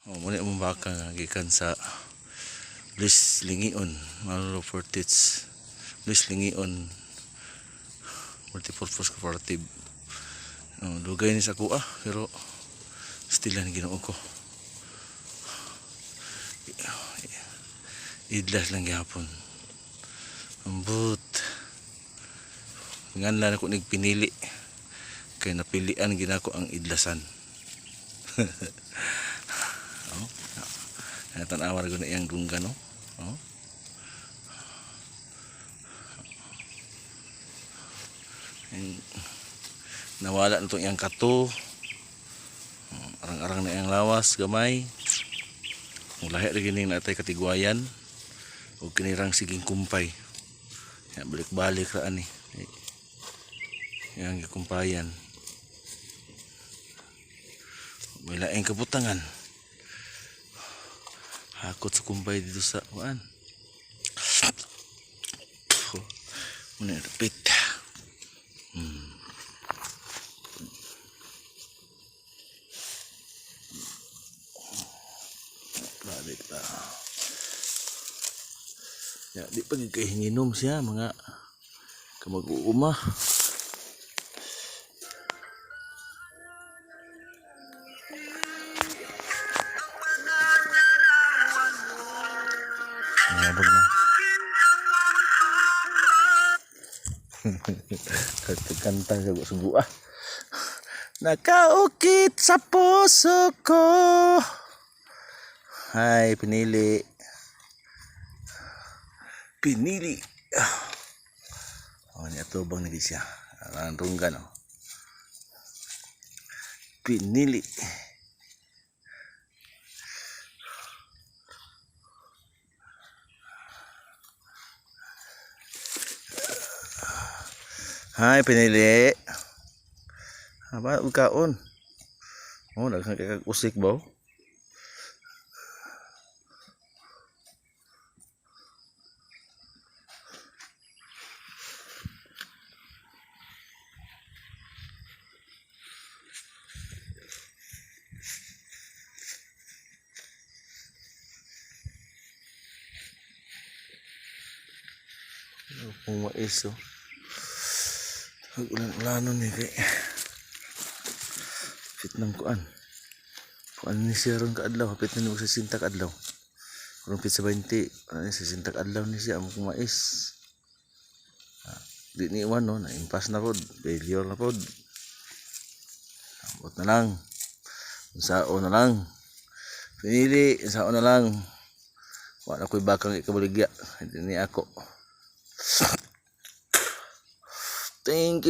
Oh, muna among baka nga gikan sa Bliss Lingion, Manolo Fortits. Bliss Lingion Multipurpose Cooperative. Oh, dugay ni sa kuha pero still lang Ginoo ko. Idlas lang gihapon. Ambot. Nganlan ako nagpinili. Kay napilian ginako ang idlasan. Oh. Tanawa ko na iyang dunggan, no? Oh. Yung, nawala na itong iyang kato. Arang-arang na iyang lawas, gamay. Kung lahi rin gining natay katigwayan. O kinirang siging kumpay. Ya, balik-balik ra ani. Yang gikumpayan. May laing kabutangan. Hakot sa kumpay dito sa kuan. Muna repeat. Balik ta. Ya, di pa gid kay hinginom siya mga kamag-uuma. Nangabag na. Kanta sa subo ah. Nakaukit sa puso ko. Ay, pinili. Pinili. Oh, niya to bang nagi siya. Ang rungga no. Pinili. Hi, pinili. Aba, ug kaon. Oh, daghan kay kag usik ba? Oh? Kung mais oh. Ulan-ulanon ni kay. Fit ng kuan. Kuan ni siya ron kaadlaw, hapit na ni og 60 kaadlaw. Karong pizza 20, ano ni 60 kaadlaw ni siya among mais. Ah, di ni iwan no, na-impas na pod, failure na pod. Ambot na lang. Sao na lang. Pinili, sao na lang. Wala ko'y bakang ikabaligya. Hindi ni ako. Thank you.